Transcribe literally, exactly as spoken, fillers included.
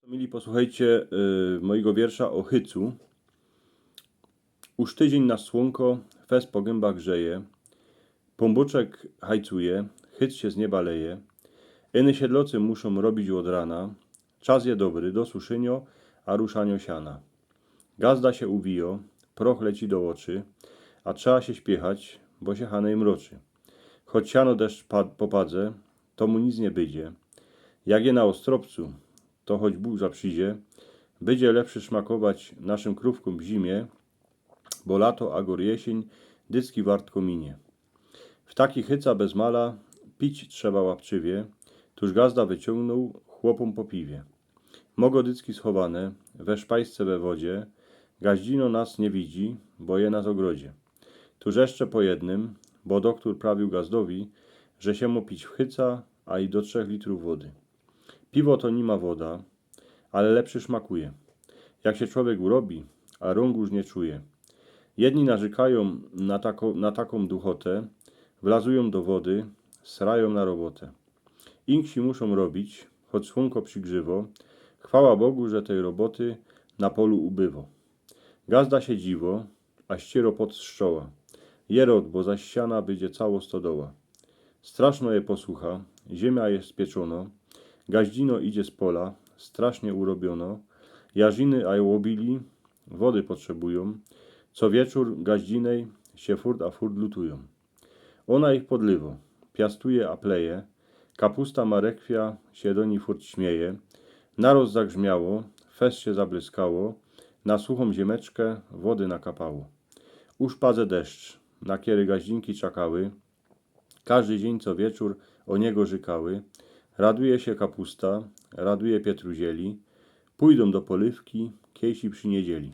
Mili, posłuchejcie y, mojego wiersza ô hycu. Uż tydziyń nasz słōnko fest po gębach grzeje, pōnbōczek hajcuje, hyc sie z nieba leje. Iny siedlocy muszōm robić ôd rana. Czas je dobry do suszynio a ruszanio siana. Gazda sie uwijo, proch leci do ôczy, a trzeba sie śpiechać, bo sie hanej mroczy. Choć siano deszcz pa- popadze, to mu nic niy bydzie. Jak je na Ôstropcu, to choć burza przidzie, bydzie lepszy szmakować naszym krōwkōm w zimie, bo lato a gŏr jesyń dycki wartko minie. W taki hyca bez mala pić trzeba łapczywie, tuż gazda wyciōngnōł chłopōm po piwie. Mogo dycki schowane we szpajsce we wodzie, gaździno nas niy widzi, bo je na zogrodzie. Tuż jeszcze po jednym, bo doktōr prawiōł gazdowi, że sie mo pić w hyca, a i do trzech litrōw wody. Piwo to nima woda, ale lepszy szmakuje. Jak sie człowiek urobi, a rōng uż niy czuje. Jedni narzykajōm na, tako, na takōm duchotę, wlazujōm do wody, srajōm na robotę. Inksi muszōm robić, choć słōnko przigrziwo. Chwała Bogu, że tyj roboty na polu ubywo. Gazda sie dziwo, a ściero pot z czoła. Jerot, bo zaś siana bydzie cało stodoła. Straszno je posucha, ziymia je spieczōno, gaździno idzie z pola, strasznie urobiono. Jarziny a łobili wody potrzebujōm. Co wieczōr gaździnej sie furt a furt lutujōm. Ôna ich podliwo, piastuje a pleje. Kapusta, marekwia sie do nij furt śmieje. Naroz zagrzmiało, fest sie zablyskało, na suchōm ziymeczkã wody nakapało. Uż padze deszcz, na kery gaździnki czakały. Kożdy dziyń co wieczōr ô niego rzekały. Raduje sie kapusta, raduje pietruzieli. Pōjdōm do polywki, kiej sie prziniedzieli.